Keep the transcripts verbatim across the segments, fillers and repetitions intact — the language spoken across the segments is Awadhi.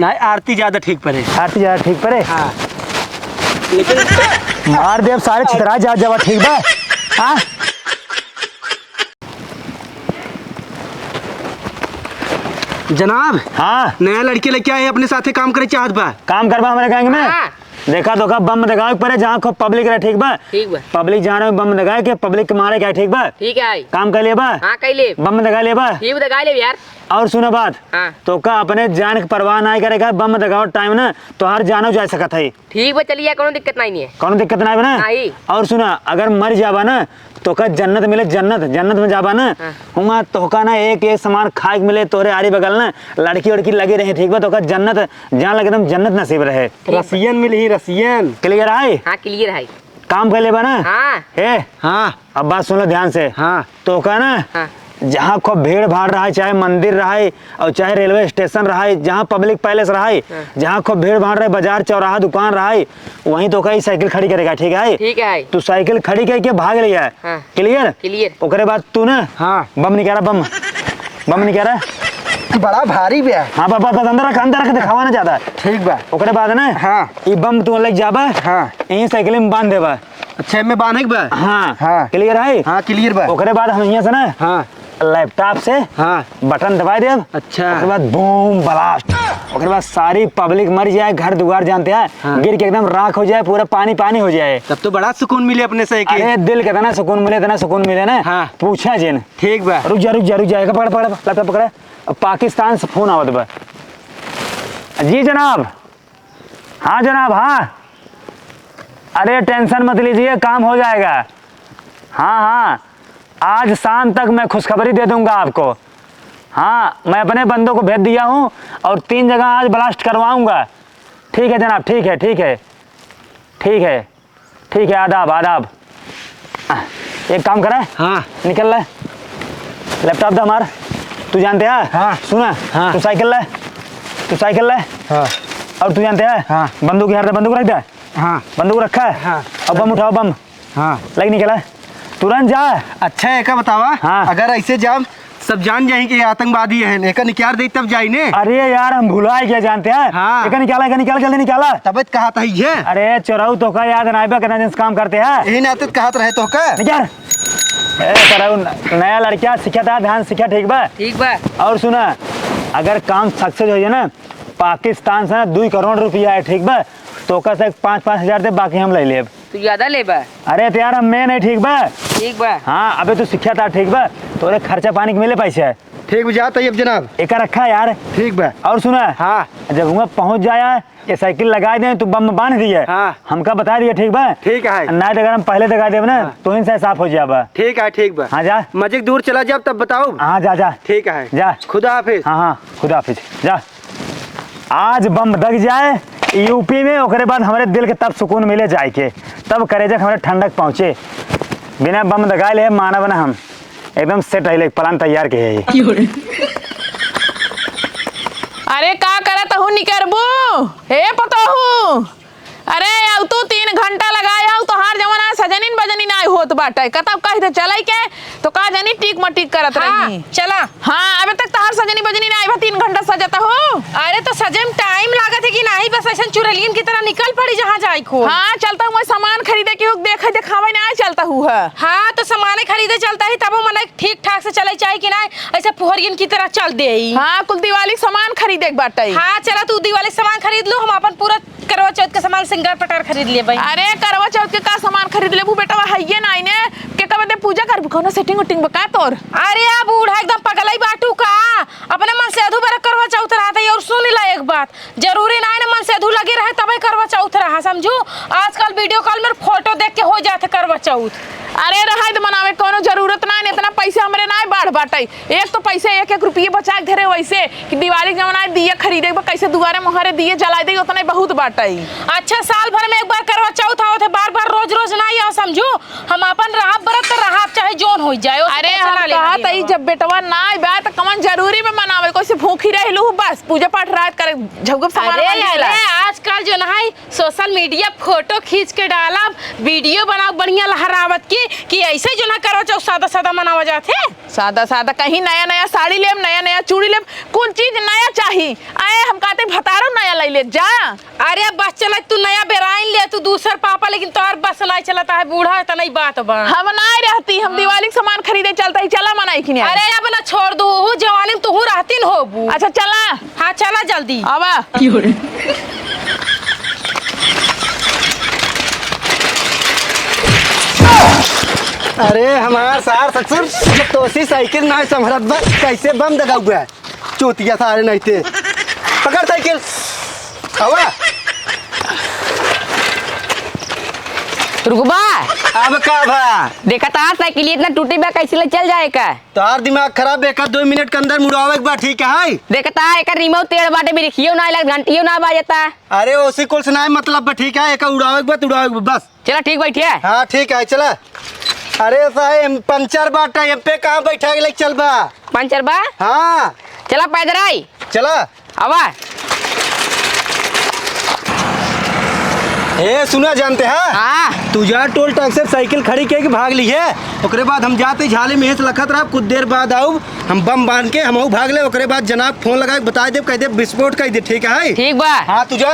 नहीं, आरती ज्यादा ठीक परे। आरती ज्यादा ठीक परे? हाँ। लेकिन मार देब सारे छितरा जा जावा, ठीक बा? हाँ? जनाब, हाँ। नया लड़की लेके आए, अपने साथे काम करे चाहत बा। काम करबा हमरे गैंग में? हाँ। देखा तो का बम दगावे के परे, जहाँ खूब पब्लिक रहे, ठीक बा? ठीक बा। पब्लिक जहाँ रहे बम दगाए के, पब्लिक के मारे के, ठीक बा? ठीक है। काम कर लेबा? हाँ, कर लेब। बम दगा लेबा? ठीक बा, दगा लेब यार। और सुना बात, हाँ। तो का अपने जान के परवाह नाहीं करे का, बम दगावत टाइम ना तोहार जानो जा सकत है। ठीक बा, चलिए, कौनो दिक्कत नाहीं है। कौनो दिक्कत नाहीं बा ना? नाहीं। और सुना, अगर मर जाबा ना, तो का जन्नत मिले, जन्नत, जन्नत में जाबा ना, हाँ। हुआँ तोहका ना एक, एक सामान खाए के मिले, तोहरे आरी बगल ना लड़की उड़की लगी रहे, ठीक बा? तोहका जन्नत, जान लगे एकदम जन्नत नसीब रहे। रसियन मिली, रसियन। Clear है? हाँ, clear है। काम कर लेबा ना? हाँ। हे? हाँ। अब बात सुन लो ध्यान से। हाँ। तोहका ना, हाँ। जहाँ खूब भीड़ भाड़ रहा, चाहे मंदिर रहा, और चाहे रेलवे स्टेशन रहा, जहाँ पब्लिक पैलेस रहा, हाँ। जहाँ खूब भीड़ भाड़ रहे, बाजार चौराहा दुकान रहा, वहीं तोहका ई साइकिल खड़ी करेगा, ठीक है? ठीक है। तू साइकिल खड़ी करके भाग लिया। हाँ। Clear? Clear। ओकरे बाद तू ना, हाँ। बम निकाला, बम। बम निकाला। बड़ा भारी बा। हाँ, बस, बस, बस, अंदर रख, अंदर रख, दिखावा ना ज्यादा। ठीक बा। ओकरे बाद ना, हाँ। ई बम तू लेके जाबा, हाँ। यहीं साइकिल में बांध देबा। अच्छा, एमे बांधे के बा? हाँ। हाँ। Clear है? हाँ, clear बा। ओकरे बाद हम यहाँ से ना, हाँ। Laptop से, हाँ। Button दबाई देब। अच्छा। ओकरे बाद boom blast। ओकरे बाद सारी पब्लिक मर जाए, घर दुआर जानते हैं, हाँ। गिर के एकदम राख हो जाए, पूरा पानी पानी हो जाए। तब तो बड़ा सुकून मिले अपने से कि अरे दिल के इतना सुकून मिले, इतना सुकून मिले ना, हाँ। पूछा जिन। ठीक बा। रुक जा, रुक जा, रुक जा, एका पकड़, पकड़, laptop पकड़। अब पाकिस्तान से फोन आवत बा। जी जनाब। हाँ जनाब, हाँ। अरे tension मत लीजिए, काम हो जाएगा। हाँ, हाँ, आज शाम तक मैं खुशखबरी दे दूंगा आपको। हाँ, मैं अपने बंदों को भेज दिया हूँ और तीन जगह आज blast करवाऊंगा। ठीक है जनाब, ठीक है, ठीक है, ठीक है, ठीक है, आदाब, आदाब। आ, एक काम करा, हाँ। निकल ले, laptop दे हमार। तू जानते है? हाँ। सुना, हाँ। तू साइकिल ले, तू साइकिल ले। हाँ। और तू जानते है? हाँ। बंदूक यहाँ रख दे, बंदूक रख दे। हाँ। बंदूक रखा है? हाँ। और बम उठाओ, बम। हाँ। लग निकला। तुरंत जा। अच्छा, एका बतावा, हाँ। अगर ऐसे जाम, सब जान जाही कि आतंकवादी हैं, एका निकाल दे तब जाई ने। अरे यार, हम भुलाए गए जानते हैं। हाँ। एका निकाला, एका निकाल, जल्दी निकाला। तब कहा था ये। अरे चोराऊ, तोहका याद नाई बा, कितना दिन से काम करते हैं। यही नाते कहत रहे तोहका। निकाल। ए चोराऊ, नया लड़का सीखा था, ध्यान सीखा, ठीक बा? ठीक बा। और सुना, अगर काम success हो जाए ना, पाकिस्तान से ना दुई करोड़ रुपया है, ठीक बा? तोहका से पाँच, पाँच हजार दे, बाकी हम ले लेब। तू ज्यादा लेबा? अरे तो यार, हम main है, ठीक बा? ठीक बा। हाँ, अबे तू सीखा था, ठीक बा? तोरे खर्चा पानी के मिले पैसे। ठीक बा, जा तैयब जनाब। एका रखा यार। ठीक बा। और सुना, हाँ। जब हुआँ पहुँच जाया, ये साइकिल लगा दे, तू बम बांध दिए। हाँ। हमका बता दिए, ठीक बा? ठीक है। ना तो अगर हम पहले लगा देब ना, हाँ। तो इनसे साफ हो जाबा। ठीक है, ठीक बा। हाँ, जा। मजे दूर चला जाब, तब बताओ। हाँ, जा, जा। ठीक है। जा। खुदा हाफिज। हाँ, हाँ, खुदा हाफिज। जा। आज बम दग जाए यूपी में, ओकरे बाद हमरे दिल के तब सुकून मिले जाए के, तब करेजा के हमरे ठंडक पहुँचे। बिना बम दगाए ले मानब ना हम, एकदम set है, plan तैयार के है। अरे का करत हूँ निकरबू? हे पतोहू, अरे, अब तू तीन घंटा लगाए हऊ, तोहार जवन आज सजनिन बजनिन आए होत बाटे। कतब कहि दे चलई के, तो का जानी टीक मटीक करत हाँ, रही। चला। हाँ, अबे तक तोहार सजनी बजनिन आए बा, तीन घंटा सजत हो। अरे, तो सजे में time लागत है कि नाही, बस ऐसन चुरैलियन की तरह निकल पड़ी जहाँ जाए को। हाँ, चलता हूँ, मैं सामान खरीदे की हूँ, देखे देखावे ना आए, चलता हूँ है। हाँ, तो सामान खरीदे चलता ही, तब वो मने ठीक ठाक से चले चाहे कि ना, ऐसे फुहरियन की तरह चल दे। हाँ, कुल दिवाली सामान खरीदे के बाटे। हाँ, चला तू दिवाली सामान खरीद लो, हम अपन पूरा करवा चौथ के सामान, सिंगार पटार खरीद लेबै। अरे, करवा चौथ के का सामान खरीद लेबू बेटवा, हइये नाई ने। के का बदे पूजा करबू? कौनो setting उटिंग बा का तोर? अरे, आ बूढ़ा एकदम पगलाई बाटू का? अपने मन से अधू बरक करवा चौथ रहत है। और सुन ला एक बात, जरूरी नाई ने मन से अधू लगे रहे तबे करवा चौथ रहा, समझू? आजकल video call में photo देख के हो जात है करवा चौथ। अरे, रहे तो मनावे, कौनो जरूरत नाई ने, इतना पैसे हमरे नाई बाढ़ बाटे। एक तो पैसे एक एक रुपये बचा के धरे, वैसे कि दिवाली के जमाना है, दिया खरीदे के बा, कैसे दुआरे मुहारे दिए जलाए दे, उतना ही बहुत बाटे। अच्छा, साल भर में एक बार करवा चौथ आवत है, बार बार रोज रोज ना आओ, समझू। हम अपन रहब बरत तो रहब, चाहे जोन हो जाए, ओसे अरे, tension हम ना लेना कहत देना हई, बा। जब बेटवा ना आए बा, तो कवन जरूरी में मनावे, कैसे भूखी रह लू, बस पूजा पाठ रात करे, झुकब सामान अरे, मंदिर ला। अरे, आजकल जो ना है, social media photo खींच के डालब, video बनाओ बढ़िया लहरावत की, कि ऐसे जो ना करो, जो सादा सादा मनावा जात है। सादा सादा कहीं नया नया साड़ी लेब, नया नया चूड़ी लेब, कुल चीज नया चाही। आए हम कहते भतारो नया ले ले जा। अरे बस चला, तू नया बेराइन ले, तू दूसर पापा, लेकिन तोहर बस नहीं चलता है, बूढ़ा है तो नहीं बात बा। हम नहीं रहती, हम हाँ। दिवाली के सामान खरीदे चलता ही, चला मनाई कि नहीं? अरे अब ना छोड़ दू, हूँ जवानी में तू रहती न होबू। अच्छा चला। हाँ चला जल्दी। आवा। अरे हमार सार ससुर, जब तोसी साइकिल ना संभरत बा, कैसे बम दगाउबा? चूतिया सारे नहीं थे। पकड़ साइकिल। आवा। रुकबा। अब का भा? देखता साइकिल इतना टूटी बा, कैसे ले चल जाए का? तोहार दिमाग खराब, एक आध दो मिनट के अंदर मुड़ावे के बा, ठीक है? देखता एकर remote टेढ़ बाटे, बिरिखियो ना लग, घंटियो ना बाजता। अरे ओसी कुल से ना मतलब बा, ठीक है? एक उड़ावे के बा, उड़ावे के बा, बस। चला ठीक बैठिए। हाँ ठीक है, चला। अरे साहेब पंचर बाटे, एम पे कहाँ बैठा के लेके चलबा? पंचर बा? हाँ। चला पैदल आई। चला। आवा। ए सुना जानते हैं? हाँ। तू जा टोल टैक्स से साइकिल खड़ी के भाग ली है, ओकरे बाद हम जाते झाले में हेस लखत रहा, कुछ देर बाद आऊ, हम बम बांध के हमहू भाग ले, ओकरे बाद जनाब फोन लगा के बता दे, कह दे विस्फोट कह दे, ठीक है? ठीक बा। हाँ तू जा।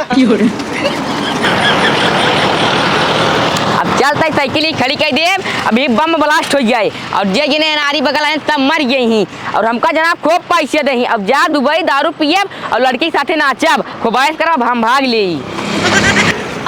अब चलते साइकिल ही खड़ी कर दे, अभी बम ब्लास्ट हो जाए और जे जिन्हें अनारी बगल आए तब मर गए ही। और हमका जनाब खूब पैसे देही। अब जा दुबई दारू पियब और लड़की के साथे नाचब, खूब ऐश करब, हम भाग लेई।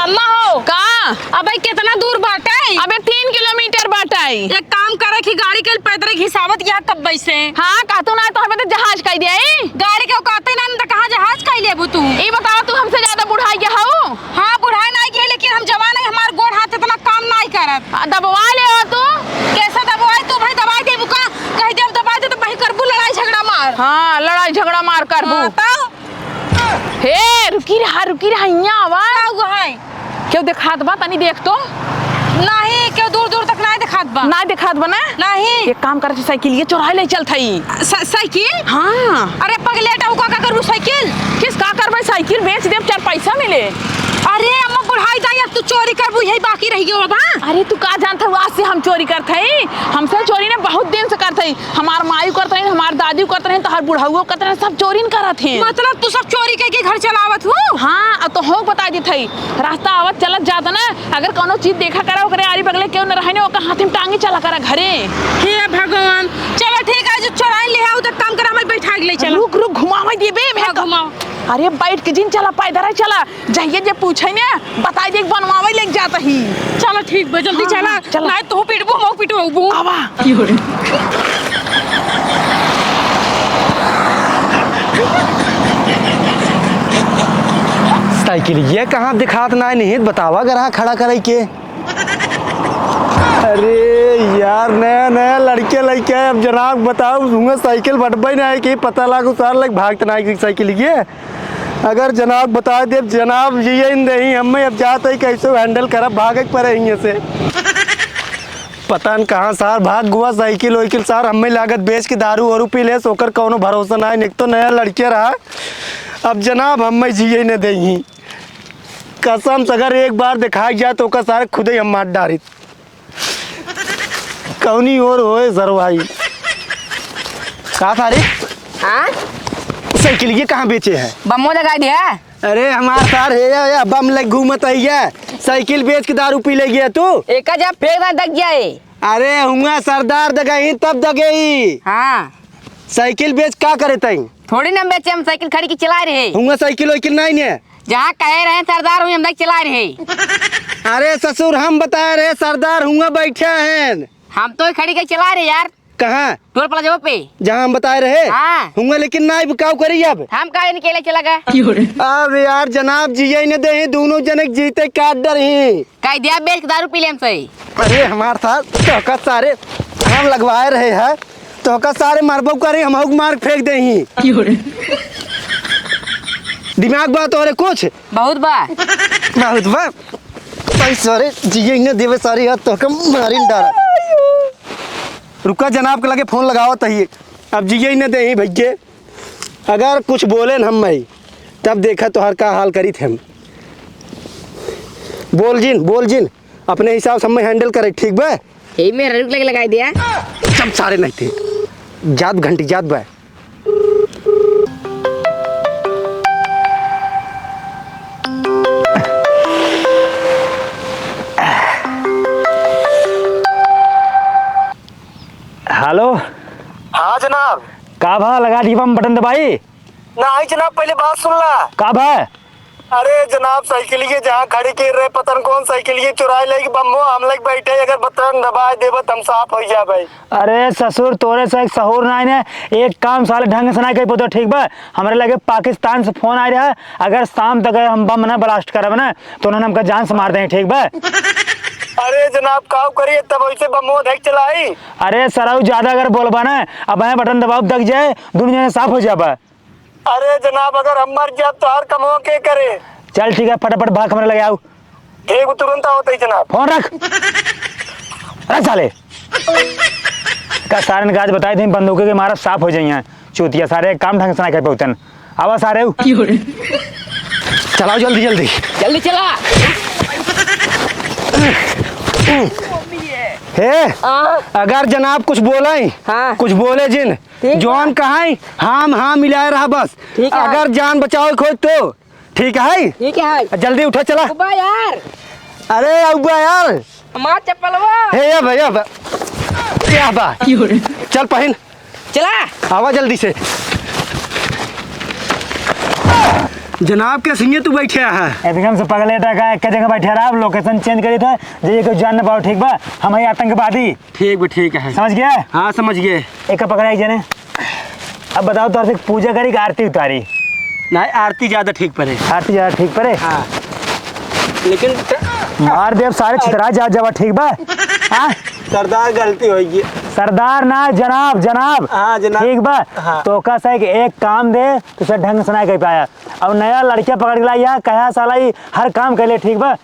अम्मा हो। का? अबे कितना दूर बाटे? अबे तीन किलोमीटर बाटे। एक काम करे कि गाड़ी के पैदल घिसावत यहाँ कब बैसे? हाँ, कहतू ना तो हमें तो जहाज कह दिया ई। गाड़ी के औकाते ना, न तो कहाँ जहाज कह लेबू तू? ई बताओ, तू हमसे ज्यादा बुढ़ाई गया हऊ? हाँ, बुढ़ाई नहीं गई, लेकिन हम जवान है, हमार गोड़ हाथ इतना काम नहीं करत। आ, दबवा ले हो तू। कैसे दबवाई? तू भाई दबाई देबू का? कह दे, अब दबाई दे तो भाई करबू लड़ाई झगड़ा मार। हाँ, लड़ाई झगड़ा मार करबू। हाँ, तो? हे, रुकी रहा, रुकी रहा, हियाँ आवा। का हुआ है? क्यों देखात बा? तनी देख तो। नहीं, क्यों दूर दूर तक नहीं देखात बा। नहीं देखात बा ना? नहीं। एक काम करत ही, साइकिल ये चोराए ले चलत हई। सा-, साइकिल? हाँ। अरे पगलेट, आऊ का, का करबू साइकिल? किस का करबे? साइकिल बेच देब, चार पैसा मिले। अरे अम्मा बुढ़ाई जाई, अब तू चोरी करबू, यही बाकी रह गयो बा। अरे तू का जानत हऊ, आज से हम चोरी करत हई? हमसे चोरी ने बहुत दिन से करत हई। हमार माई करत रही, हमार दादी करत रही, तोहार बुढ़ऊ करत रही, सब चोरी न करत हैं। मतलब तू सब चोरी करके घर चलावत हू? हाँ, अब तो हो बता देत हई। रास्ता आवत चलत जात ना, अगर कौनो चीज देखा करा, ओकरे आरी बगले केहू न रहे ने, ओकर हाथे में टांगी चला करा घरे। हे भगवान, चलो ठीक है, जो चोराई ले आओ तो काम करा, हमें बैठा के ले चलो। रुक, रुक, घुमावे दिए बे, मैं हाँ, तो घुमाओ। अरे बैठ के जिन चला, पैदल ही चला, जहिए जे पूछे ने, बताई दे, बनवावे लेके जात ही। चलो ठीक बा, जल्दी हाँ, चला, हाँ, चला। नहीं तो पिटबू, हम पिटबू। आवा। साइकिल ये कहाँ दिखात ना है, निहित बतावा गरहा खड़ा करे के। अरे यार, नया नया लड़के लइके आए, अब जनाब बताओ, हुआ साइकिल बटबे ना है कि पता लागो सार लग भागत ना है कि साइकिल ये। अगर जनाब बता दे, जनाब ये इन देही, हमें अब जात है कैसे हैंडल करब, भागे के पड़े हियां से। पता न कहाँ सार भाग गुआ साइकिल वाइकिल सार, हमें लागत बेच के दारू वारू पी ले, ओकर कौनो भरोसा ना है, एक तो नया लड़के रहा, अब जनाब हमें जिए न देही। कसम से अगर एक बार दिखाई जाए तो ओकर सारे खुदे ही हम मार डारित। कौनी ओर होए सरवाई। का सारे? हाँ? साइकिल ये कहाँ बेचे हैं? बम्मो लगा दिया। अरे हमार सार है या, या बम लग घूमत है या। साइकिल बेच के दारू पी ले गया तू? एका जब फेंक ना दग जाए। अरे हुआ सरदार दगही तब दगई। हाँ। साइकिल बेच का करे तई? थोड़ी ना बेचे, हम साइकिल खड़ी की चला रहे। हुआ साइकिल वाइकिल नहीं ने। जहाँ कहे रहे सरदार हुई हम तक चला रहे। अरे ससुर हम बताए रहे सरदार हुआ बैठे हैं। हम तो खड़ी के चला रहे यार। कहाँ? टोल प्लाजा पे। जहाँ हम बताए रहे? हाँ। हुआ लेकिन ना बिकाऊ करी अब। हम काहे निकले चला गए? अब यार जनाब जिए न दे ही, दोनों जने के जीते काट डर ही। कह दिया बेच के दारू पी ले हमसे। अरे हमार साथ तोहका सारे हम लगवाए रहे हैं, तोहका सारे मारबो करे, हम हक मार फेंक दे ही। दिमाग बा तोरे कुछ? बहुत बा। बहुत बा। भाई सारे जिए न देवे सारे यार तोहका मारिन डारा। रुका जनाब के लगे फोन लगावत ही, अब जिए न दे ही भैया। अगर कुछ बोले न हम मैं, तब देखा तोहर का हाल करीत हम। बोल जिन, बोल जिन, अपने हिसाब से हमें handle करे, ठीक बा? हे मेरा रुक लगे लगाई दिया। चुप सारे नहीं थे, जात घंटी जात बा। हेलो। हाँ जनाब। का भा, लगा दी बम बटन दबाई? नाहीं जनाब, पहिले बात सुन ला। का भा? अरे जनाब, साइकिलिये जहाँ खड़ी के रहे, पता न कौन साइकिलिये चुराए लेके बम्बो हम लोग बैठे, अगर बटन दबाए देबे त हम साफ होइ जाबे। अरे ससुर, तोरे से एक सहूर नाहीं ने, एक काम साले ढंग से नाहीं कइ पावत, ठीक बा? हमरे लगे पाकिस्तान से फोन आए रहा, अगर शाम तक अगर हम बम ना blast करब ना, तो उन्होंने हमका जान से मार दें, ठीक बा? अरे जनाब, काऊ करिए तब वैसे बम्बो देख चलाई। अरे सरऊ, ज्यादा अगर बोलबा ना, अब मैं बटन दबाओ दग जाए, दुनिया में साफ हो जाबा। अरे जनाब, अगर हम मर जाब तो हर कमवा के करे? चल ठीक है, फटाफट भाग, हमरे लगे आऊ। ठीक, तुरंत आवत ही जनाब। फोन रख। रख साले। का सारे ने आज बताई थी, बंदूके के मारा साफ हो जाइए। चूतिया सारे, काम ढंग से ना कर पाउतन। आवा सारे। चलाओ जल्दी, जल्दी। जल्दी चला। हे, आ? अगर जनाब कुछ बोले, हाँ। कुछ बोले जिन, ठीक है। जौन कहाई, हाँ, हाँ मिलाए रहा बस। ठीक है। अगर जान बचाओ खोज तो, ठीक है? ठीक है। जल्दी उठा, चला। उबा यार। अरे, उबा यार। हमार चप्पलवा। हे, या बा, या बा। या बा। चल पहिन। चला। आवा जल्दी से। जनाब के सिंगे तू बैठे है। एकदम से पगलेटा का एक जगह बैठे रहा, location change करी था, जे कोई जान न पाओ, ठीक बा? हम ही आतंकवादी। ठीक बा, ठीक है। समझ गया? हाँ, समझ गए। एक पकड़ा एक जने। अब बताओ, तोहर से पूजा करी कि आरती उतारी? नहीं, आरती ज्यादा ठीक पड़े। आरती ज्यादा ठीक पड़े? हाँ। लेकिन मार देब सारे, छितरा जा, जाबा, ठीक बा? हाँ? सरदार, गलती होइ गई। सरदार ना, जनाब, जनाब। हाँ, जनाब। ठीक बा? हाँ। तो का सही कि एक काम दे, तुसे ढंग से ना कह पाया। अब नया लड़किया पकड़ के लाई, यहाँ कहा साला, ई हर काम कैले, ठीक बा?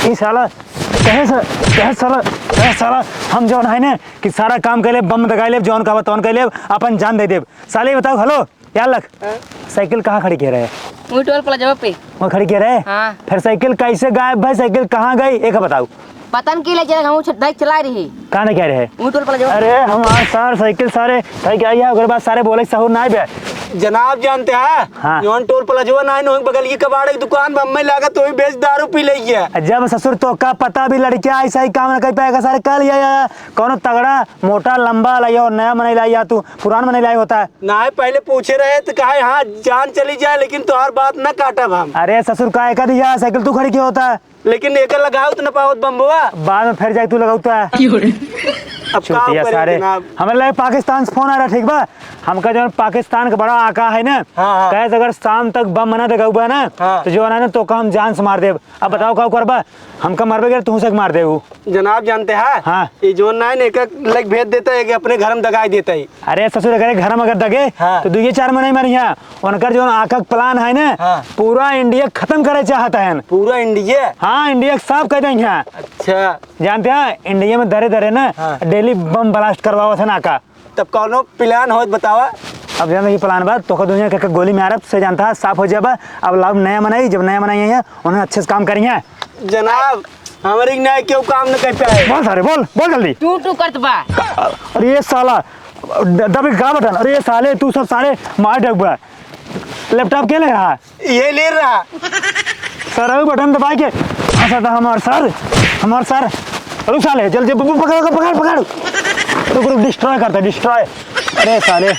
ई साला, कहे सा-, कहे साला, कहे साला, हम जौन है ने कि सारा काम कैले, बम दगाई लेब, जौन कहबा तौन कैले, अपन जान दे देब। साले बताओ, हेलो, यार लख, हाँ? साइकिल कहाँ खड़ी किहे रहे? वही टोल प्लाजा पे। वहाँ खड़ी किहे रहे? हाँ। फिर साइकिल कैसे गायब भाई, साइकिल कहाँ गई, एक बताओ। पता न की ले चला, हम उछट-, बाइक चला रही। कहाँ नहीं कह रहे? वही टोल प्लाजा पे। अरे हमार सार साइकिल सारे, भाई क्या, यहाँ ओकरे बाद सारे बोले सहूर ना बे। जनाब जानते हैं? हाँ। जौन टोल प्लाजा ना है, वहीं बगल की कबाड़ की दुकान बा, हमें लागत वही बेच दारू पी ले गया। जब ससुर तो का पता भी लड़किया ऐसा ही काम न कर पाएगा, सारे कल या, या, कौनो तगड़ा, मोटा, लंबा लाई और नया मनई लाई या तू पुरान मनई लाई होता है। ना, पहले पूछे रहे तो कहा, "हाँ, जान चली जाए, लेकिन तोहार बात ना काटब हम।" अरे ससुर, काहे का दिया? साइकिल तू खड़ी किहे होता है? लेकिन एकर लगाओ तो ना पावत बम्बवा। बाद में फिर जाए तू लगाओ तो है। अब का चूतिया करे सारे। जनाब? हमारे लगे पाकिस्तान से फोन आ रहा, ठीक बा? हमका जौन पाकिस्तान के बड़ा आका है ना, हाँ, हाँ। कहे से अगर शाम तक बम ना दगाउबा ना, हाँ। तो जौन है ना, तो का हम जान से मार देब। अब बताओ का करबा? हमका मरबे करे, तू से मार देबू। जनाब जानते हैं? हाँ। ये जौन ना है ना, एक लग भेज देता है, एक अपने घर में दगाई देता है। अरे ससुर, अगर घर में अगर दगे, हाँ। तो दुइये चार मनई मरिहैं। उनकर जौन आका के plan है ना, हाँ। पूरा इंडिया खत्म करे चाहत हैं। पूरा इंडिया? हाँ, इंडिया के साफ कर देंगे। अच्छा। जानते हैं, इंडिया में दरे दरे ना, हाँ। Daily बम blast करवावत है ना आका। तब कौनो plan होत बतावा। अब जान कि plan बा, तोका दुनिया के, के गोली मारब, से जानता है, साफ हो जाबा। अब लाओ नया मनई, जब नया मनई है, उन्हें अच्छे से काम करिहैं। जनाब, हमारे न्याय क्यों काम न कर पाए? बोल सारे, बोल, बोल जल्दी। टू टू करत बा। अरे ये साला, द-, दबे का बटन? अरे ये साले, तू सब सारे मार डगबा। Laptop के ले रहा? ये ले रहा। सर, अभी बटन दबाई के। हाँ सर, हमार सर, हमार सर। रुक साले, जल्दी, पकड़, पकड़, पकड़। रुक, रुक, destroy करता, destroy। अरे साले।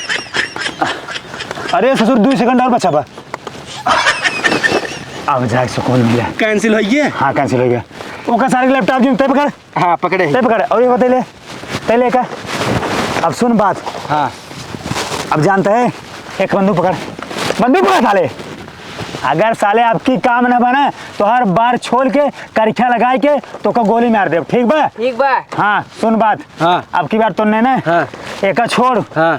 अरे ससुर, दो second और बचा बा। अब जाए सुकून मिले। Cancel होइ गया? हाँ, cancel होइ गया। ओका सारे laptop जिन ते पकड़। हाँ, पकड़े। ते पकड़, और ये बता ले। ते ले का? अब सुन बात। हाँ। अब जानता है, एक बंदूक पकड़। बंदूक पकड़ साले। अगर साले आपकी काम न बना, तो हर बार छोड़ के करिखा लगाए के तोका गोली मार देब, ठीक बा? ठीक बा। हाँ, सुन बात। हाँ। अब की बार तोने ना, हाँ। एका छोड़। हाँ।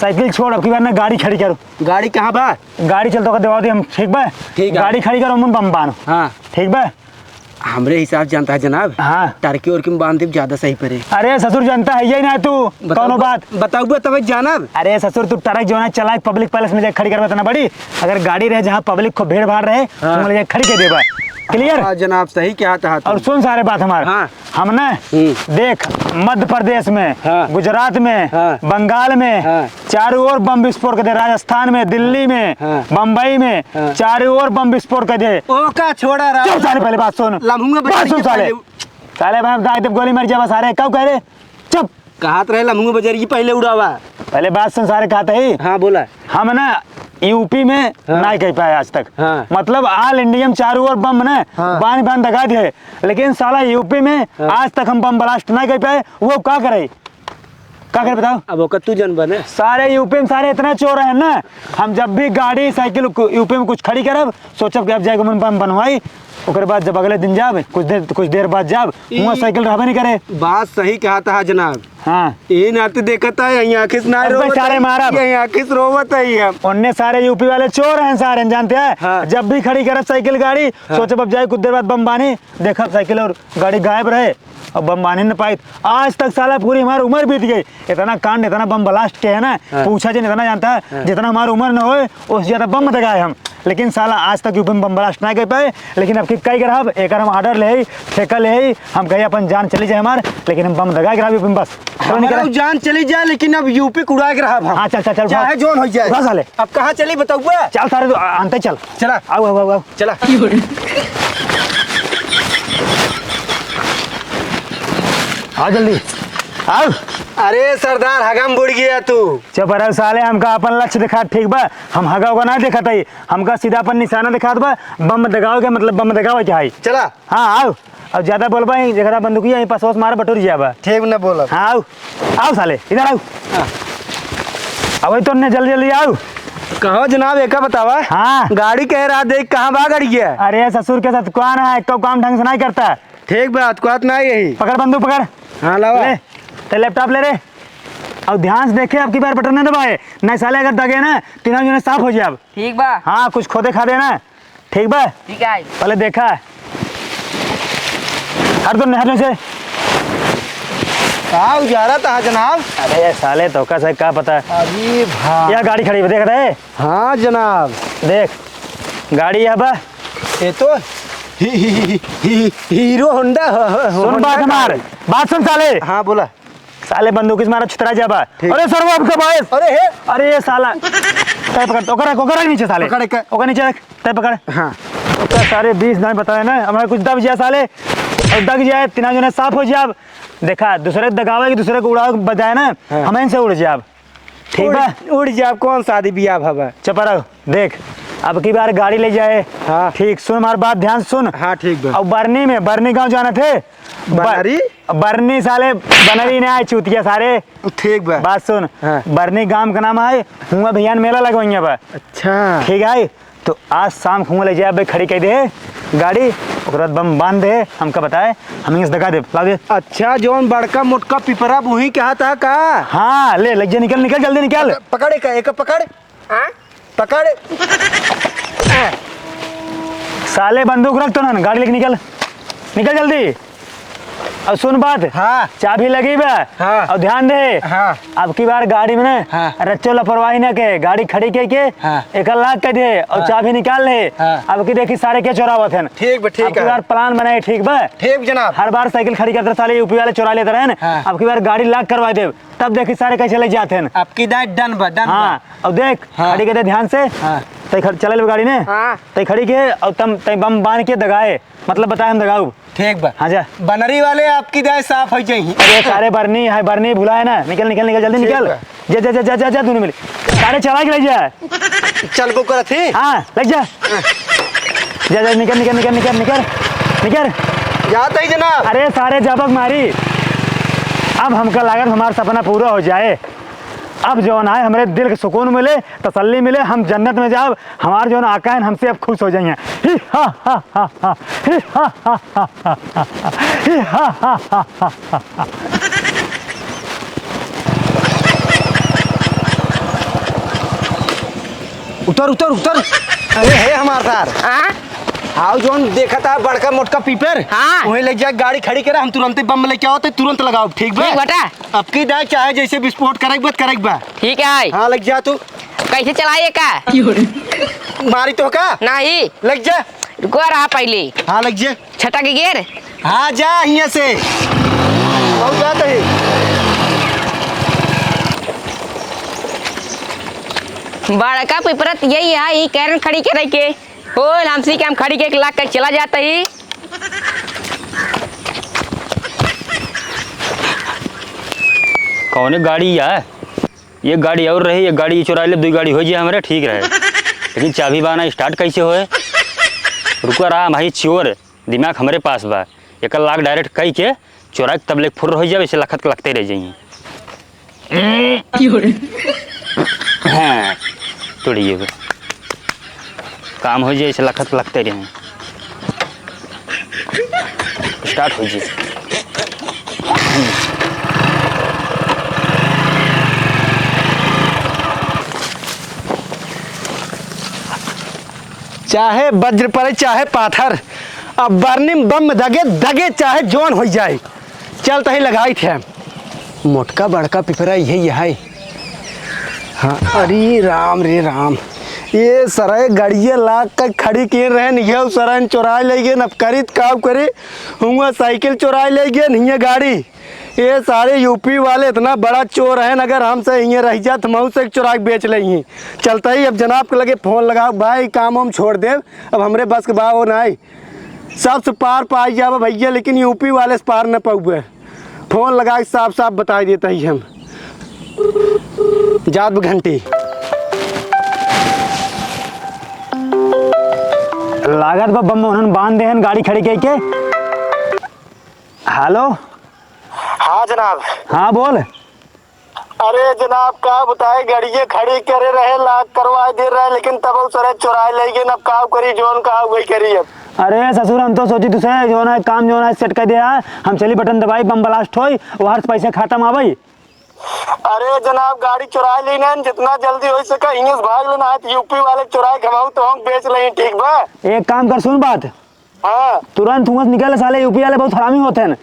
साइकिल छोड़, अब की बार ना गाड़ी खड़ी करो। गाड़ी कहाँ बा? गाड़ी चल तोका देवा दे हम, ठीक बा? ठीक है। गाड़ी खड़ी करो, मुन बम बानो। हाँ। ठीक बा? हमरे हिसाब जानता है जनाब, हाँ। टरकी उरकी में बांध देब ज्यादा सही पड़े। अरे ससुर, जानता है यही ना तू, बताओ, कौनो बात? बताओ तब जानब। अरे ससुर, तू ट्रक जो है चला, public place में जाके खड़ी करबा तना बड़ी। अगर गाड़ी रहे जहाँ public को भीड़ भाड़ रहे, हाँ। तो वहाँ ले जाके खड़ी कर देबा। Clear? हाँ जनाब, सही कहा था और तुम। सुन सारे बात हमार। हाँ। हम ना, हम्म। देख, मध्य प्रदेश में, हाँ। गुजरात में, हाँ। बंगाल में, हाँ। चारों ओर बम विस्फोट कर दे, राजस्थान में, दिल्ली में, हाँ। बम्बई में, हाँ। चारों ओर बम विस्फोट कर दे। ओका छोड़ा रहा। चुप साले, पहले बात सुन। लम्हुआ बात बजारी सुन के साले। पहले साले, मैं दाई देब गोली मार जाबा सारे, कब कह रहे? चुप। कहत रहे लम्हुआ बजारी की पहले उड़ावा। पहले बात सुन सारे, कहत ही। हाँ, बोला। हम ना यूपी में हाँ। ना कह पाए आज तक। हाँ। मतलब all India में चारों ओर बम ना हाँ। बांध बांध दगा दिए, लेकिन साला यूपी में हाँ। आज तक हम बम blast ना कह पाए। वो का करे, का करे बताओ? अब ओकर तू जनबा ना। सारे यूपी में सारे इतना चोर हैं ना, हम जब भी गाड़ी साइकिल कु-, यूपी में कुछ खड़ी करब, सोचब कि अब जाके मन बम बनवाई, ओकर बाद जब अगले दिन जाब, कुछ देर, कुछ देर बाद जाब, ई हुआं साइकिल रहबे नहीं करे। बात सही कहा था जनाब। हाँ। यही नाते देखत है, यहीं आँखिस ना अब भाई रोवत सारे है, मारब। यहीं आँखिस रोवत है हम। उनने सारे यूपी वाले चोर हैं सारे, जानते हैं? हाँ। जब भी खड़ी करब साइकिल गाड़ी, हाँ। सोचब अब जाए कुछ देर बाद बम बानी, देखब साइकिल और गाड़ी गायब रहे और बम बानी न पाइत। आज तक साला पूरी हमारी उम्र बीत गई, इतना कांड, इतना बम blast के है ना, हाँ। पूछा जिन इतना जानता है, हाँ। जितना हमारी उम्र न होए, उससे ज्यादा बम दगाए हम। लेकिन साला आज तक यूपी में बम blast ना कर पाए, लेकिन अब की कई ग्राहब, एकर हम order ले आई, ठेका ले आई, हम कहे अपन जान चली जाए हमार, लेकिन हम बम दगा ग्राहब यूपी में बस। चलो निकल। हमारा जान चली जाए, लेकिन अब यूपी कुड़ा ग्राहब हम। हाँ, चल, चल, चल, चाहे उठा। जोन हो जाए। उठा साले। अब कहाँ चली बताऊआ? चल सारे, तो आ-, आनते चल। चला। आओ, आओ, आओ, आओ। चला। आओ जल्दी, आओ। अरे सरदार, हगम बुड़ गया तू। चुप रहो साले, हमका अपन लक्ष्य दिखा, ठीक बा? हम हगा उगा ना देखत हई, हमका सीधा अपन निशाना दिखात बा, बम दगावे के मतलब बम दगावे के हई। चला। हाँ, आओ। अब ज्यादा बोलबा ही, जेकरा बंदूकिया ही पसोस मारे बटुर जाबा। ठीक न बोलब। हाँ, आओ। आओ साले, इधर आओ। हाँ। अब तो ने जल्दी जल्दी आओ। कहो जनाब, एका बतावा। हाँ। गाड़ी कह रहा देख, कहाँ बा गाड़ी के? अरे ससुर के साथ कौन है, एको काम ढंग से नहीं करता। ठीक बा, अतकुआत ना यही। पकड़ बंदूक पकड़। हाँ, लावा। ले, ते laptop ले रे। और ध्यान से देखे, अब की बार बटन ना दबाए, नहीं साले अगर दगे ना, तीनों जने साफ हो जाए अब। ठीक बा। हाँ, कुछ खोदे खादे ना। ठीक बा? ठीक है। पहले देखा। हट तो, हट से। का उजारा था जनाब? अरे साले, तो का से का पता? अरे भाई। यह गाड़ी खड़ी बा, देख रहे? हाँ जनाब। देख, गाड़ी यह बा। ये तो ही, ही, ही, ही, Hero Honda ह-, ह-, सुन Honda बात का हमार, है। बात सुन साले। हाँ, बोला। साले बंदूक से मारा छितरा जाबा। ठीक। अरे सर, वो आपका भाई। अरे हे। अरे ये साला। तय पकड़, ओकर रख, ओकर रख नीचे साले। पकड़ के। ओकर नीचे रख, तय पकड़। हाँ। ओकर सारे बीस दाएं बताए ना, हमारे कुछ दब जाए साले। और दग जाए, तीनों जने साफ हो जाए। देखा, दूसरे के दगावे कि दूसरे को उड़ावे बजाए ना, हाँ। हम इनसे उड़ जाए। ठीक बा? उड़, उड़ जाब, कौन शादी बियाह भवा? चुप रहो, देख, अब की बार गाड़ी ले जाए। हाँ। ठीक, सुन हमार बात, ध्यान से सुन। हाँ, ठीक बा। अब बरनी में, बरनी गाँव जाना थे। ब-, बनरी? बरनी साले, बनरी ना आए, चूतिया सारे। ठीक बा। बात सुन, हाँ। बरनी गाँव का नाम है, हुआं भैया मेला लगवाइया बा। अच्छा। ठीक है, तो आज शाम को ले जाए, खड़ी कर दे गाड़ी, ओकरे बाद बम बांध दे, हमका बताए, हम इस दगा दे, ला दे। अच्छा, जौन बड़का मोटका पिपरा बुही कहा था का? हाँ, ले, लग जा, निकल, निकल, जल्दी निकल। पकड़, एक, एक पकड़। हाँ? पकड़। साले बंदूक रख तो ना, गाड़ी लेके निकल, निकल जल्दी। और सुन बात, हाँ। चाबी लगी बा। हाँ। और ध्यान दे, हाँ। अब की बार गाड़ी में ना हाँ। रच्चो लापरवाही ना के, गाड़ी खड़ी के के हाँ। एक लाख के दे और हाँ। चाबी निकाल ले। हाँ। अब की देखी सारे के चोरावत हैं। ठीक बा, ठीक अब की है। बार plan बनाए, ठीक बा? ठीक जनाब। हर बार साइकिल खड़ी करते साले यूपी वाले चोरा लेते रहे ना। हाँ। अब की बार गाड़ी lock करवा दे, तब देखी सारे कैसे ले जाते हैं। अब की दाएं done बा, done हाँ। बा। अब देख, हाँ। खड़ी के दे ध्यान से। हाँ। तै खड़-, चले ले गाड़ी ने। हाँ। तै खड़ी के और तम, तै बम बांध के दगाए। मतलब बताए हम दगाऊ। ठीक बा। हाँ, जा। बनरी वाले आपकी दाएं साफ हो जाई। अरे, सारे बरनी है, बरनी भुलाए ना। निकल, निकल, निकल, जल्दी ठीक निकल। बा। जा, जा, जा, दोनों मिले। सारे चला के ले जा। चलबो करत ही। हाँ, लग जा। जा, जा, निकल, निकल, निकल, निकल, निकल, निकल। जात ही जनाब। अरे, सारे जबक मारी। अब हमका लागत हमार सपना पूरा हो जाए। अब जौन आए, हमरे दिल के सुकून मिले, तसल्ली मिले, हम जन्नत में जाब। हमार जौन आका हैं, हमसे अब खुश हो जाइए। ही हा हा हा हा, ही हा हा हा हा, ही हा हा हा हा। उतर, उतर, उतर। अरे हे हमार सार। हाँ? हाउ जौन देखा था बड़का मोटका पीपर, हाँ। वहीं ले जाके गाड़ी खड़ी करा, हम तुरंते बम लेके आओ, तो तुरंत लगाओ, ठीक बा? ठीक बाटा। अब की दाएं चाहे जैसे विस्फोट करे के बा, करे के बा। ठीक है। हाँ, लग जा तू। कैसे चलाइए का? मारी तो का? नाही। लग जा। रुको रहा पहले। हाँ, लग जा। छटा के गेर। हाँ, जा हियाँ से। बहुत बात है। बड़का पिपरत यही है, ई कैरन खड़ी के रह के। ओ, लामसी के हम खड़ी के एक लाख का चला जाता ही। कौने गाड़ी है? एक गाड़ी और रही, एक गाड़ी चुराइ ले, दुइ गाड़ी होइ जाए हमरे, ठीक रहे। लेकिन चाबी बा ना, start कैसे होए? रुका रहा, हम हई चोर, दिमाग हमरे पास बा। एक लाख direct कइ के चोराइ के तब ले फुर्र होइ जाए, ऐसे लखत के लखते रह जाइए। हाँ, तोड़िए बे। काम होइ जाए, ऐसे लखत के लखते रहे। Start होइ जाए। चाहे वज्र पड़े, चाहे पाथर, अब बरनी में बम दगे, दगे चाहे जौन होइ जाए। चल तही लगाइत है। मोटका बड़का पिपरा इहे, इहे है। हाँ, अरे राम रे राम, ये सराय गड़िया लाग के खड़ी किए रहन, ये सराय चोराइ लइ गए, अब करित काउ करी, हुआ साइकिल चोराइ लइ गए, हियाँ गाड़ी। ये सारे यूपी वाले इतना बड़ा चोर हैं, अगर हमसे हियाँ रह जात, हम से चोराइ के बेच लेइहीं। चलते ही अब जनाब के लगे फोन लगाओ, भाई काम हम छोड़ देब, अब हमरे बस के बा वो नाई। सबसे पार पाइ जाबे भइया, लेकिन यूपी वाले से पार न पउबे। फोन लगाइ के साफ साफ बताइ देत ही हम। जात बा घंटी। लागत बा बम उन्हन बांध देहन गाड़ी खड़ी कइ के। हेलो। हाँ जनाब। हाँ बोल। अरे जनाब, का बताए, गड़िये खड़ी करे रहे, लाक करवाए दे रहे, लेकिन तब उ सरे चोराए लइ गए। अब काउ करी, जौन कहा वही करी अब। अरे ससुर, हम तो सोची तुसे जौन है काम जौन है सेट कर दिया, हम चली बटन दबाई, बम ब्लास्ट होई, वहर से पैसे खत्म आवे। अरे जनाब, गाड़ी चोराए ली ना, जितना जल्दी होइ सके हियाँ से भाग लेना है, तो यूपी वाले चोराए घमाऊ तो हम बेच लें, ठीक बा? एक काम कर, सुन बात। हाँ। तुरंत हुआं से निकल साले, यूपी वाले बहुत हरामी होत हैं।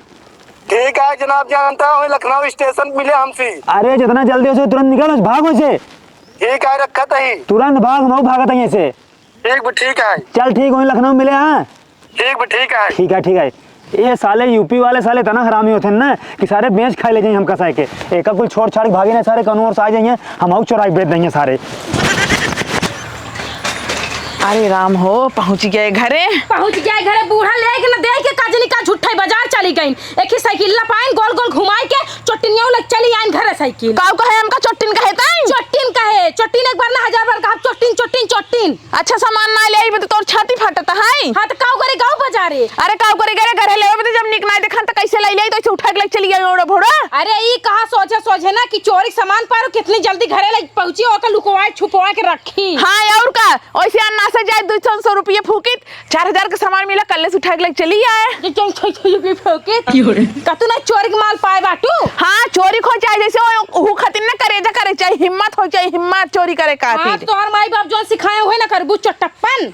ठीक है जनाब, जानता हूँ, लखनऊ स्टेशन मिले हमसे। अरे जितना जल्दी होइ सके तुरंत निकल, भाग होइ से। ठीक है, रखत ही। तुरंत भाग, हम भागत ही से। ठीक बा, ठीक है। चल ठीक, वहीं लखनऊ मिले, हाँ। ठीक बा, ठीक है। ठीक है, ठीक है। ये साले यूपी वाले साले इतना हरामी होत हैं ना कि सारे बेच खाइ ले जाइहीं हमका साइकिल। एका कुल छोड़ छाड़ के भागे ना सारे, कौनो ओर से आ जाइहीं, हम आउ चोराइ के बेच देइहीं सारे। अरे राम हो, पहुँच गए घरे। पहुँच गए घरे, बूढ़ा लेके न देखे का जनी का झूठा ही बाजार चली गईं। एक ही साइकिल ला पाइन, गोल गोल घुमाइ के चोट्टिनिया लग चली आइन घरे साइकिल। काउ कहे हमका चोट्टिन कहे तैं? चोट्टिन कहे, चोट्टिन एक बार ना हजार बार कहा, चोट्टिन, चोट्टिन, चोट्टिन। अच्छा सामान ना ले आई, तो तोर छाती फाटत है। हाँ, तो काउ करे गाँव बाजारे? अरे काउ करे घरे, घरे लेवे, तो जब निक ना देखन, तो कैसे ले ले, तो ऐसे उठा के ले चली गई ओड़ो भोड़ो। अरे ई कहा सोझे सोझे ना कि चोरी सामान पारो, कितनी जल्दी घरे ले पहुँची, ओके लुकवा छुपवा के रखी। हाँ, और का, वैसे अन्ना से जाए दो सौ रुपये फूकित, चार हजार के सामान मिला, कल्ले से उठा के ले चली आए। ये चल, चल, चल, ये फूकित। क्यों रे? कतू ना चोरी के माल पाए बाटू? हाँ, चोरी को चाहे जैसे वो, वो खातिर ना करे, जा करे, चाहे हिम्मत हो, चाहे हिम्मत चोरी करे हाँ, खातिर। तोहर माई बाप जौन सिखाए हुए ना करबू चोट्टप्पन।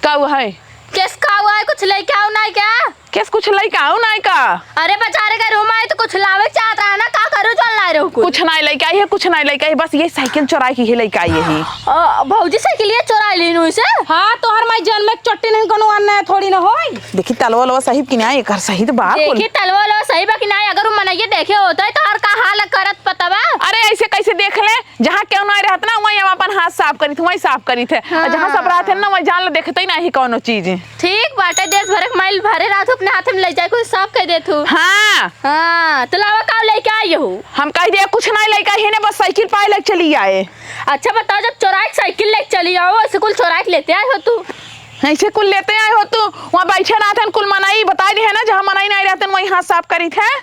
का हुआ है? केस का हुआ है? कुछ लेके आओ ना क्या? केस कुछ लेके आओ ना का? अरे बेचारे के रूम आए तो कुछ लावे चाहत रहा ना, का करू जौन लाए रहू कुछ? कुछ ना लेके आई है, कुछ ना लेके आई, बस ये साइकिल चोराए के ही लेके आई है। अ, भौजी साइकिल ये चोराए लीन हुई से? हाँ, तोहर माई जन्म में चोट्टी नहीं कोनो अन्य थोड़ी ना होई। देखी तलवा लवा सही कि ना, एकर सही तो बा कुल। देखी तलवा लवा सही बा कि ना, अगर वो मनइये देखे होता है तो हर का हाल करत पता बा? अरे ऐसे कैसे देख ले? जहाँ केहू नाहीं रहत ना, वहीं हम अपन हाथ साफ करित, वहीं साफ करित है। और जहाँ सब हाँ। रहत है ना, वहीं जान लो, देखते ही नाहीं कौनो चीज। ठीक बाटे, देश भर के मैल भरे रहत, अपने हाथ में ले जाए, कुछ साफ कर देत हूँ। हाँ। हाँ, तो लावा का लेके आई हो? हम कह दिया, कुछ नाहीं लेके आई है ना, बस साइकिल पाए लेके चली आए। अच्छा बताओ, जब चोराए के साइकिल लेके चली आओ, ऐसे कुल चोराए के लेते आए हो तू? ऐसे कुल लेते आए हो तू? वहाँ बैठे रहत है, कुल मनई बताए दिए है ना, जहाँ मनई नाहीं रहत है, वहीं हाथ साफ करित है।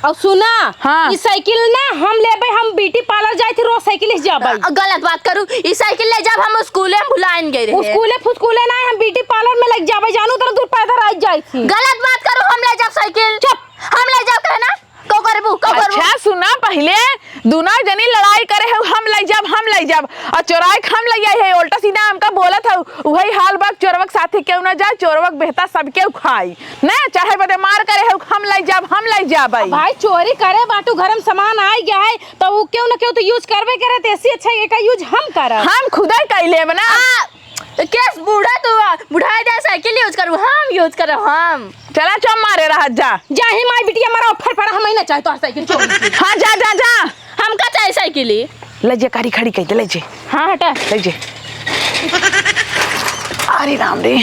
और सुना, हाँ। ई साइकिल ना हम लेबे, हम ब्यूटी पार्लर जाए थे, रोज साइकिल से जाबे। अ, गलत बात करू, ई साइकिल ले जाब हम स्कूले में भुलाइन गए रहे। स्कूले फुस्कूले ना, हम ब्यूटी पार्लर में लग जाबे, जानू तरह दूर पैदल आ जाए थी। गलत बात करू, हम ले जाब साइकिल। चुप। हम ले जाब कहे ना, को करबू, को करबू। अच्छा सुना, पहले दुना जनी लड़ाई करे है, हम ले जाब, हम ले जाब, और चोराए के हम ले आई है, उल्टा सीधा हमका बोलत है, उहई हाल बा, चोरवक साथे केहू ना जाए, चोरवक बेहता सब केहू खाई। ना, चाहे बदे मार करे है, हम लइ जाब, हम लइ जाब भाई। भाई, चोरी करे बाटू, घर में सामान आइ गया है, तो उ केहू न केहू तो use करबे करे, तो ऐसी अच्छा एका use हम करब। हम खुदे कइ लेब ना। आ, तो केस बूढ़ा तू, बुढ़ाई दे साइकिल यूज करू, हम यूज करू, हम। चला चुप मारे रहत जा। जा ही माई बिटिया मरा, फड़फड़ा हम ही ना चाहे तोहर साइकिल चोरी। हाँ, जा, जा, जा। हमका चाहे साइकिल ही। ले जे, गाड़ी खड़ी कइ दे, ले जे। हाँ, हटा। ले जे। अरे राम रे।